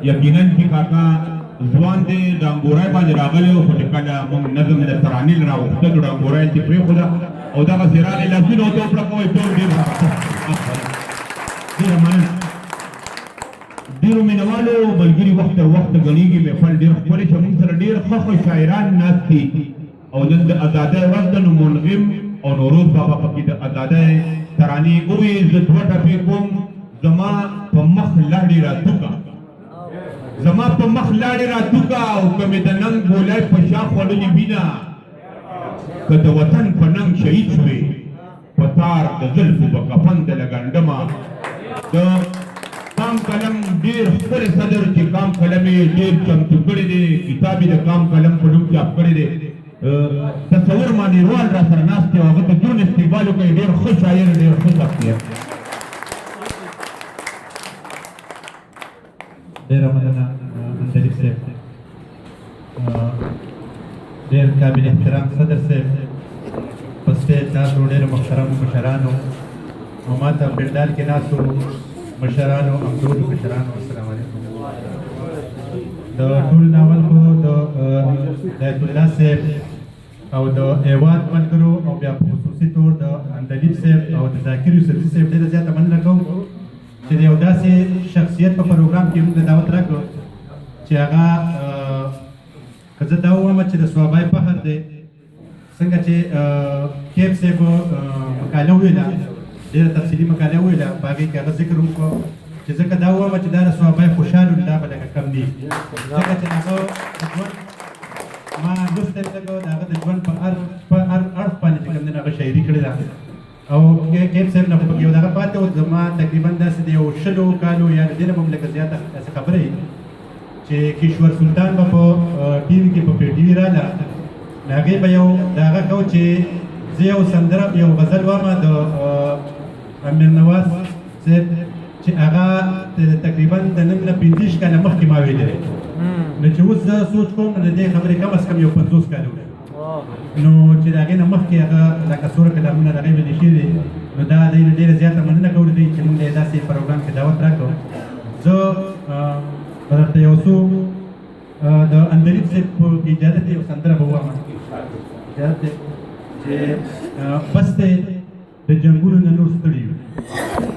یقینا چې کاکا ځوان دی، ډانګورای باندې راغلی و، خو چې کله موږ نظم له ترانې له راغوښتلو ډانګورای چې پرېښوده او دغسې راغی، لاسونه ورته وپړکوئ ټول. ډېر ډېره مننه. ډېرو مینهوالو ملګري وخت تر وخته ګڼېږي. محفل ډېر ښکلی چې موږ سره ډېر ښه ښه شاعران ناست دي او نن د ازادۍ ورځ ده، نو منغم او نوروز بابا پکې د ازادۍ ترانې ووې. زه دوه ټپې کوم. زما په مخ لاړې راتوکه، زما په مخ لاړې راتوکه، او که مې د ننګ ګولۍ په شا خوړلې وینه، که د وطن په ننګ شهید شوې، په تار د زلفو به کفن د لګنډمه. د کام قلم ډېر ښکلی صدر چې کام قلم یې ډېر چمتو کړی دی، کتاب یې د کام قلم په نوم چاپ کړی دی، تصور مانیروال را سره ناست دی او هغه ته دروند استقبال وکړي. ډېر ښه شاعر، ډېر ښه شخصیت. ډېره مننه اندلیب صاحب. ډېر قابل احترام صدر صاحب، په سټیج ناستو ډېرو محترمو مشرانو او ما ته پنډال کې ناستو مشرانو او ټولو کشرانو، السلام علیکم. د ټول ناول خو د هدایت الله صاحب او د هیواد ملګرو او بیا په خصوصي طور د اندلیب صاحب او د ذاکر یوسفزي صاحب ډېره زیاته مننه کوم چې د یو داسې شخصیت په پروګرام کې موږ دعوت راکړو چې هغه که زه دا ووایم چې د صوابۍ فخر دی. څنګه چې کیف صاحب مقاله وویله، ډېره تفصیلي مقاله وویله، په هغې کې هغه ذکر وکړو چې ځکه دا ووایم چې دا د صوابۍ خوشحال، دا به لږه کم دي، ځکه چې هغه د ژوند ما لوستی لږ، د هغه د ژوند په هر اړخ باندې چې کوم دی هغه شاعري کړې ده. او کیف صاحب نه خو پکې یو دغه پاتې و، زما تقریبا داسې د یو 20 کالو یا د دې نه به هم لږه زیاته داسې خبره وي چې کشور سلطان به په ټي وي کې په پی ټي وي راله، نو هغې به یو د هغه کو چې زه یو سندره یو غزل وامه د امیر نواز صاحب چې هغه تقریبا د نن نه 25 کاله مخکې ما ویلی دی. نو چې اوس زه سوچ کوم، نو د دې خبرې کم از کم یو 50 کاله وشو، نو چې د هغې نه مخکې هغه لکه څوره کلامونه د هغې ویلي شوي دي. نو دا دی ډېره زیاته مننه کوو دوی چې موږ له داسې پروګرام کې دعوت راکړو. زه به درته یو څو د اندلیب صاحب په اجازه یو سندره به ووایم، اجازه دی چې بس دی د جنګونو نه نور ستړي یو.